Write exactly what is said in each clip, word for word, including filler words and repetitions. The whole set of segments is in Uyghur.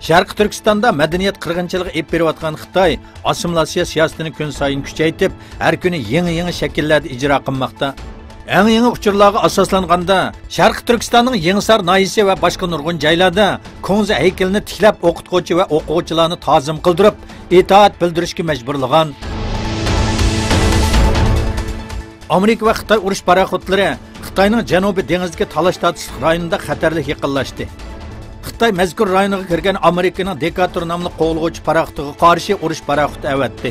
شەرقىي تۈركىستاندا مەدەنىيەت قىرغىنچىلىقى ئېلىپ بېرىۋاتقان خىتاي ئاسسىمىلياتسىيە سىياسىتىنى كۈن سايىن كۈچەيتىپ، ھەر كۈنى يېڭى-يېڭى شەكىللەردە ئىجرا قىلماقتا. ئەڭ يېڭى ئۇچۇرلارغا ئاساسلانغاندا، شەرقىي تۈركىستاننىڭ يېڭىسار ناھىيەسى ۋە باشقا نۇرغۇن جايلاردا كۇڭزى ھەيكىلىنى تىكلەپ، ئوقۇتقۇچى ۋە ئوقۇغۇچىلارنى تازىم قىلدۇرۇپ، ئىتائەت بىلدۈرۈشكە مەجبۇرلىغان. ئامېرىكا ۋە خىتاي ئۇرۇش پاراخوتلىرى خىتاينىڭ جەنۇبىي دېڭىزدىكى تالاش-تارتىشلىق رايونىدا خەتەرلىك يېقىنلاشتى. خىتاي مەزكۇر رايونغا كىرگەن ئامېرىكىنىڭ دېكاتور ناملىق قوغلىغۇچى پاراخوتىغا قارشى ئۇرۇش پاراخوتى ئەۋەتتى.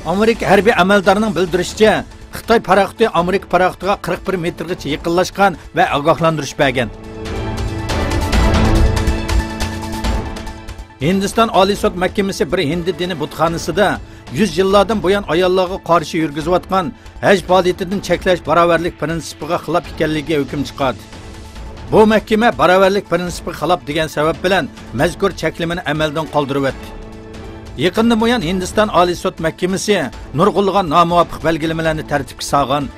ئامېرىكا ھەربىي ئەمەلدارىنىڭ بىلدۈرۈشىچە، خىتاي پاراخوتى ئامېرىكا پاراخوتىغا قىرىق بىر مېتىرغىچە يېقىنلاشقان ۋە ئاگاھلاندۇرۇش بەرگەن. ھىندىستان ئالىي سوت مەھكىمىسى بىر ھىندى دىنىي بۇتخانىسىدا يۈز يىللاردىن بۇيان ئاياللارغا قارشى يۈرگۈزۈۋاتقان ھەج پائالىيىتىدىن چەكلەش باراۋەرلىك پىرىنسىپىغا خىلاپ ئىكەنلىكىگە ھۆكۈم چىقاردى. بۇ مەھكىمە باراۋەرلىك پىرىنسىپىغا خىلاپ دېگەن سەۋەب بىلەن مەزكۇر چەكلىمىنى ئەمەلدىن قالدۇرۇۋەتتى. يېقىندىن بۇيان ھىندىستان ئالىي سوت مەھكىمىسى نۇرغۇنلىغان نامۇۋاپىق بەلگىلىمىلەرنى تەرتىپكە سالغان.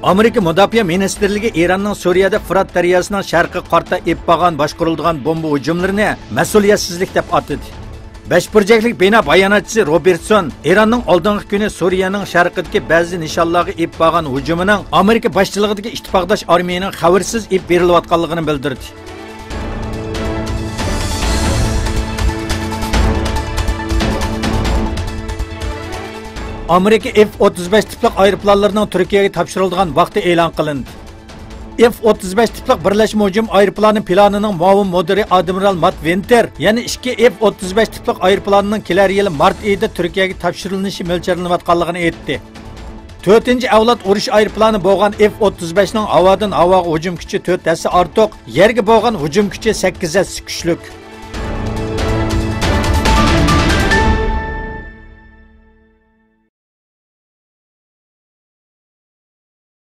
ئامېرىكا مۇداپىئە مىنىستىرلىكى ئىراننىڭ سۈرىيەدە فۇرات دەرياسىنىڭ شەرقىگە قارىتا ئېلىپ بارغان باشقۇرۇلىدىغان بومبا ھۇجۇملىرىنى مەسئۇلىيەتسىزلىك دەپ ئاتىدى. بەش بۇرجەكلىك بىنا باياناتچىسى روبېرتسون ئىراننىڭ ئالدىنقى كۈنى سۈرىيەنىڭ شەرقىدىكى بەزى نىشانلارغا ئېلىپ بارغان ھۇجۇمىنىڭ ئامېرىكا باشچىلىقىدىكى ئىتتىپاقداش ئارمىيىنىڭ خەۋىرسىز ئېلىپ بېرىلىۋاتقانلىقىنى بىلدۈردى. ئامېرىكا ئېف ئوتتۇز بەش تىپلىق ئايروپىلانلىرىنىڭ تۈركىيەگە تاپشۇرۇلىدىغان ۋاقتى ئېلان قىلىندى. ئېف ئوتتۇز بەش تىپلىق بىرلەشمە ھۇجۇم ئايروپىلانى پىلانىنىڭ مۇئاۋىن مۇدىرى ئادمىرال مات ۋىنتېر يەنە ئىككى ئېف ئوتتۇز بەش تىپلىق ئايروپىلاننىڭ كېلەر يىلى مارت ئېيىدا تۈركىيەگە تاپشۇرۇلۇشى مۆلچەرلىنىۋاتقانلىقىنى ئېيتتى. تۆتىنچى ئەۋلاد ئۇرۇش ئايروپىلانى بولغان ئېف ئوتتۇز بەشنىڭ ھاۋادىن ھاۋاغا ھۇجۇم كۈچى تۆت ھەسسە ئارتۇق، يەرگە بولغان ھۇجۇم كۈچى سەككىز ھەسسە كۈچلۈك.